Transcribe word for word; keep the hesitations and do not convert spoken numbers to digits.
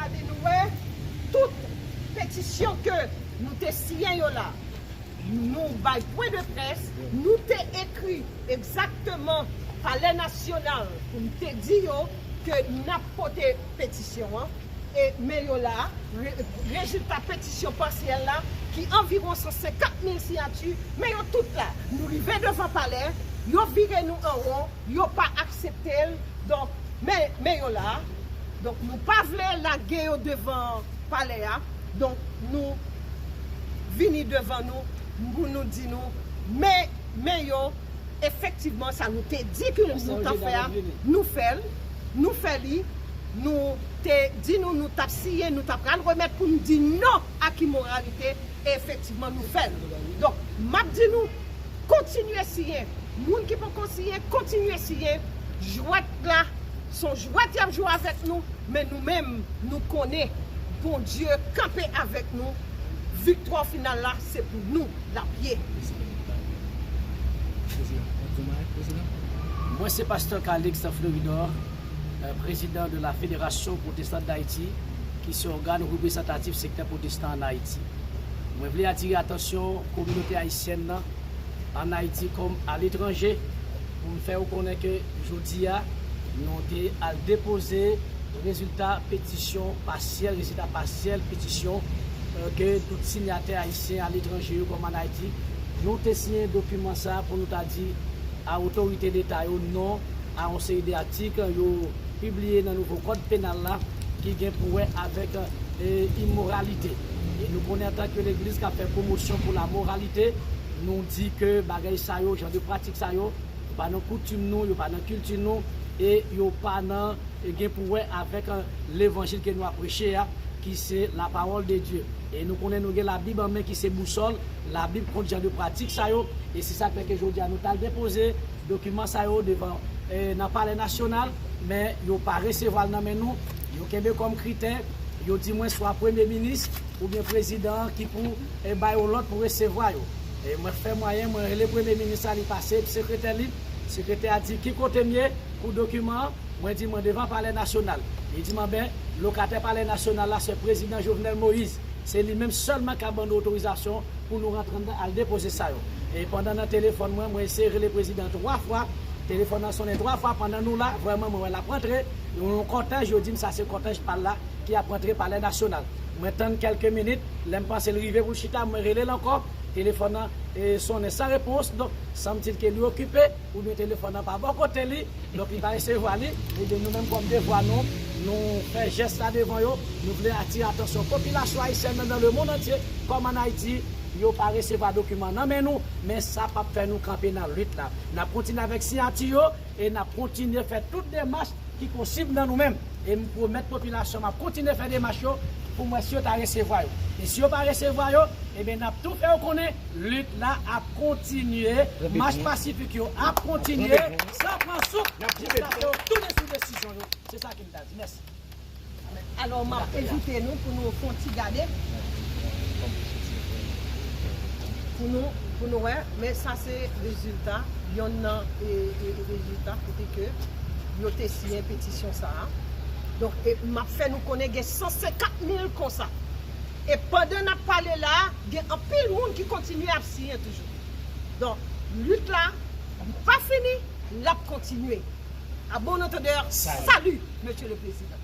Gade, nou wè tout petisyon ke nou te siyen yo la. Nou bay pwen de près, nou te ekri egzakteman Palè Nasyonal pou n te di yo ke n ap pote petisyon an. E men yo la, re- rezilta petisyon pasyèl la, ki anviwon san senkant mil siyati, men yo tout la. Nou rive devan palè, yo vire nou an won, yo pa aksepte l. Donk, men, men yo la. Donk, nou pa vle lage yo devan palè a. Donk, nou vini devan nou pou nou di nou, men, men yo, efektivman, sa nou te di ke nou t ap fè a, nou fè l, nou fè li, nou te di nou, nou t ap siyen, nou t ap pral remèt pou n di non ak imoralite, e efektivman, nou fè l. Donk, m ap di nou, kontinye siyen. Moun ki poko siyen, kontinye siyen. Jwèt la, se yon jwèt y ap jwe avèk nou, men nou menm, nou konnen Bondye kanpe avèk nou. Viktwa final la, se pou nou l ap ye. Mwen se pastè Calixte Fleuridor, euh, président de la Fédération Protestante d'Haïti, ki se ògàn reprezantatif sektè pwotestan ann Ayiti. Mwen vle atire atansyon kominote ayisyèn nan ann Ayiti kòm aletranje pou m fè yo konnen ke jodi a nou te al depoze rezilta petisyon pasyèl, rezilta pasyèl petisyon, euh, ke tout sinyatè ayisyen aletranje yo kòm ann Ayiti, nou te siyen dokiman sa a pou nou ta di a otorite Leta yo non a yon seri de atik yo pibliye nan nouvo kòd penal la ki gen pou wè avèk, e, imoralite. E nou konnen antanke legliz k ap fè pwomosyon pou lamoralite, nou di ke bagay sa yo, jan de pratik sa yo, yo pa nan koutim nou, yo pa nan kilti nou, e yo pa nan, e gen pou wè avèk, e, levanjil ke nou ap preche a, ki se la parole de Dieu. E nou konnen nou gen Labib an men ki se bousòl, Labib kont jan de pratik sa yo, e se sa k fè ke jodi a nou t al depoze dokiman sa yo devan, e, nan Palè Nasyonal, men yo pa resevwa l nan men nou. Yo kenbe kòm kritè, yo di mwen swa premye minis oubyen prezidan an ki pou, e, bay yon lòd pou resevwa yo. E mwen fè mwayen, mwen rele premye minis la, li pase sekretè li. Sekretè a di ki kote m ye pou dokiman an. Mwen di mwen devan Palè Nasyonal. Li di m anben, lokatè Palè Nasyonal la se prezidan Jovenel Moïse. Se li menm sèlman k ap ban nou otorizasyon pou nou rantre anndan al depoze sa yo. E pandan nan telefòn mwen, mwen eseye rele prezidan an twa fwa. Telefòn nan sonnen twa fwa pandan nou la. Vrèman, mwen wè l ap rantre. Yon kòtèj, yo di m sa se kòtèj pa l la ki ap rantre Palè Nasyonal. Mwen tann kèlke minit. Lè m panse l rive pou l chita, mwen rele l ankò. Telefòn nan, e, sonnen san repons. Donk, sanmdi l ke li okipe oubyen telefòn nan pa bò kote li. Donk, li pa resevwa li. Ebyen, nou menm kòm devwa nou, nou fè jès la devan yo. Nou vle atire atansyon popilasyon ayisyèn nan, nan lemonn antye, kòm ann Ayiti, yo pa resevwa dokiman nan men nou, men sa p ap fè nou kanpe nan lit la. N ap kontinye avèk siyati yo e n ap kontinye fè tout demach ki posib nan nou menm. E m pwomèt popilasyon m ap kontinye fè demach yo pou m wè si yo ta resevwa yo. E si yo pa resevwa yo, ebyen, n ap tou fè yo konnen lit la ap kontinye, mach pasifik yo ap kontinye, san pran souf, jiskaske yo tounen sou desizyon yo. Se sa ke m ta di. Mèsi. Alò, m ap envite nou pou nou fè yon ti gade. Pou nou, pou nou wè, men sa se rezilta, yonn nan, e, e, rezilta kote ke yo te siyen petisyon sa a. Donk, e, m ap fè nou konnen gen san senkant mil konsa. E pandan n ap pale la, gen anpil moun ki kontinye ap siyen toujou. Donk, lit la pa fini, l ap kontinye. A bon entendeur, salut, Monsieur le Président.